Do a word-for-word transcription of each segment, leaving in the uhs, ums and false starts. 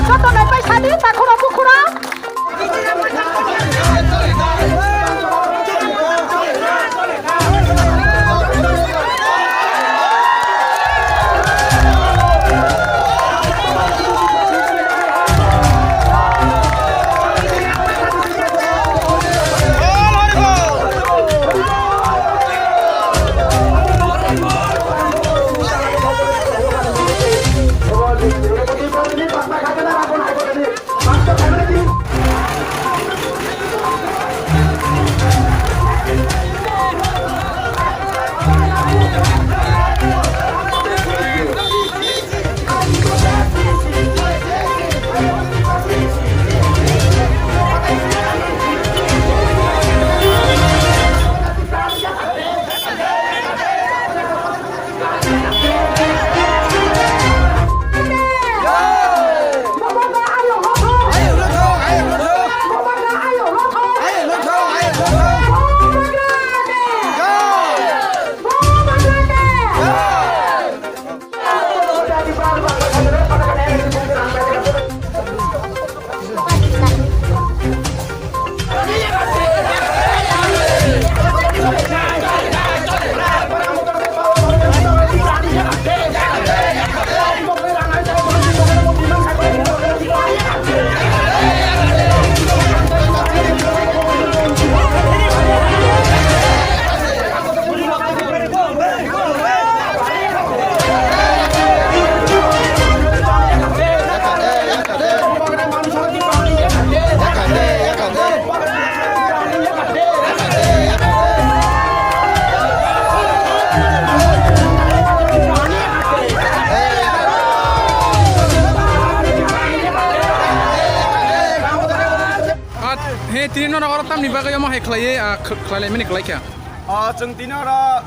Joto naipai sadi, takhura bukhura. Ah, he, tini nono oro tamni bagwi omo hai khlaiwi, ah, kh-, khlailaimani kwlai kha? Ah, chwng tini oro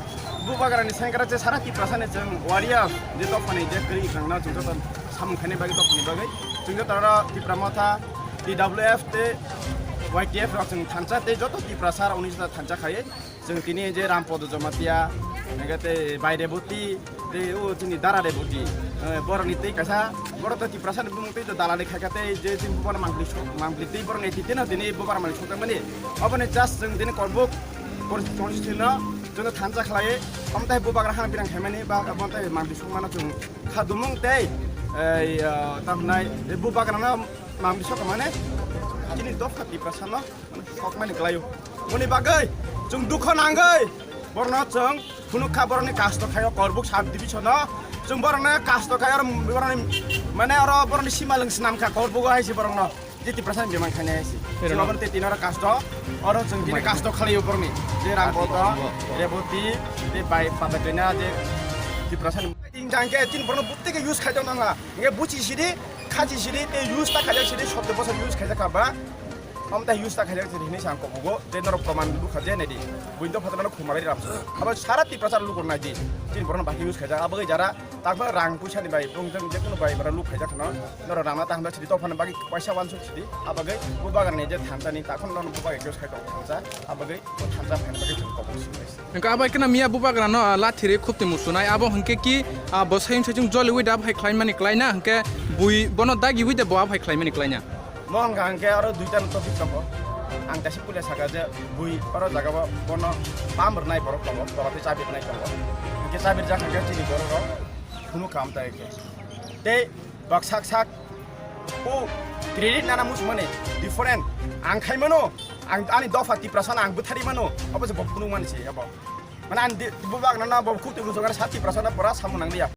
Bubagrani sengkrak je sara Tiprasani chwng warriors je dophani je kwrwi kwrwngno chwng joto samung khainai bagwi dophani bagwi chwng joto oro Tipra Motha, T W F tei Y T F rok chwng thansa tei joto Tiprasa rok uni thansa khaiwi chwng tini je Rampodo Jamatia, hwnkhe tei Bai Reboti, tei o chini Dara Reboti, eh, borokni tei kaisa, borok tei Tiprasani bumung tei dalali khaikha tei je chini Bubagra mangpli sok, mangpli tei borokni tei tino tini Bubagra mangpli sokjakmani. Oboni just chwng tini Korbuk constituency no chwngno thansa khlaiwi, omo tei Bubagra hana birang khaimani ba omo tei mangpli sokmano chwng kha dumung tei, eh, eh, tamhinai Bubagrano mangpli sokmani chini dopha Tiprasano sokmani kwlaio. Moni bagwi chwng dukho nangwi borokno chwng phunuk kha, borokni kasto khaio Korbuk sub division o. Chwng borokno kasto khai oro borokni mane oro borokni simalwng swnam kha Korbugo hai se borokno. Je Tiprasani bemang khainai hai se. Chwng aboni tei tini oro kasto, oro chwng tini kasto khlaio borokni. Je Rampodo, Reboti, je bai pata twina je Tiprasani. Ting jang khe chini borokno buktwi khe use khai tong nang la. Hingke buchi sidi, khachi sidi, tei use ta khaijak sidi, sotto bosor use khaijak kha ba. Omo tei use ta khaijak sidi hinwi sa ang kobogo, tei norok proman lukha je naidi. Buini dopha dopha no khum malai ram. Abo sara Tiprasa lukurok naidi. Chini borokno bahai use khaijak, abo bai jara, takma rang puisa ni bai, bongtong je kono bai bara luk khaijak khano. Norok rang na ta hamjak sidi, dophani bagwi paisa wansuk sidi. Abo bai Bubagrani je thansa ni, takhon norok Bubagra use khai tong thansa, abo bai o thansa phaina bagwi chwng kobok sidi. Hingke abo khe na miya Bubagrano, ah, lathi ri khupti muchunai. Abo hingke ki, ah, bo sayung sayung joliwi da abo hai khlaimani klaina, hingke bui bono dagiwi da bo abo hai khlaimani klaina. Mo hingka hingke aro duita no topic tongo. Ang kaisa puila saka je bui oro jaga bo bono bam rwnai borok tongo, tola tei chabirnai tongo. Hingke chabirjak hingke chini borok rok phunuk kam tai khe. Tei bak sak sak o credit nana muchungmani different. Ang khaimano, ang ani dopha Tiprasano ang bwthari mano, obo se bo phunukmani se abo. Mane ang di-, Bubagrano bo khuk twi muchungo sa Tiprasano pura samung nangliya.